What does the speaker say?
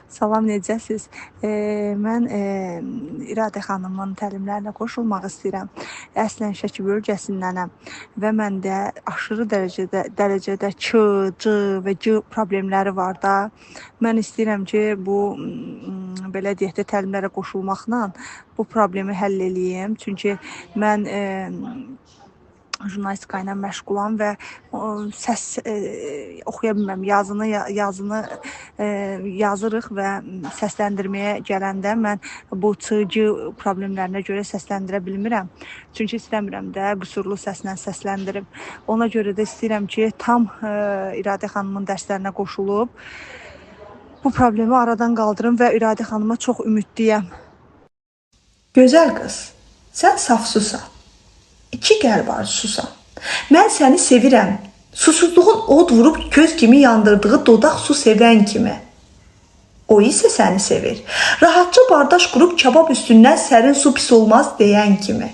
Salam, necəsiz? Mən İradə xanımın təlimlərinə qoşulmaq istəyirəm. Əslən Şəki bölgəsindənəm və məndə aşırı dərəcədə Ç, C və G problemləri var da. Mən istəyirəm ki, bu belə deyək də təlimlərə qoşulmaqla bu problemi həll eləyim. Çünki mən jurnalistika ilə məşğulam və səs oxuya bilmirəm. Yazını yazırıq və səsləndirməyə gələndə mən bu C, G problemlərinə görə səsləndirə bilmirəm. Çünki istəmirəm də qüsurlu səslə səsləndirim. Ona görə də istəyirəm ki, tam İradə xanımın dərslərinə qoşulub bu problemi aradan qaldırım və İradə xanıma çox ümidliyəm. Gözəl qız, sən saf susan. İki qəlb arzususan. Mən səni sevirəm. Susuzluğun od vurub köz kimi yandırdığı dodaq su sevən kimi. O isə səni sevir. Rahatca bardaş qurub kabab üstündən sərin su pis olmaz deyən kimi.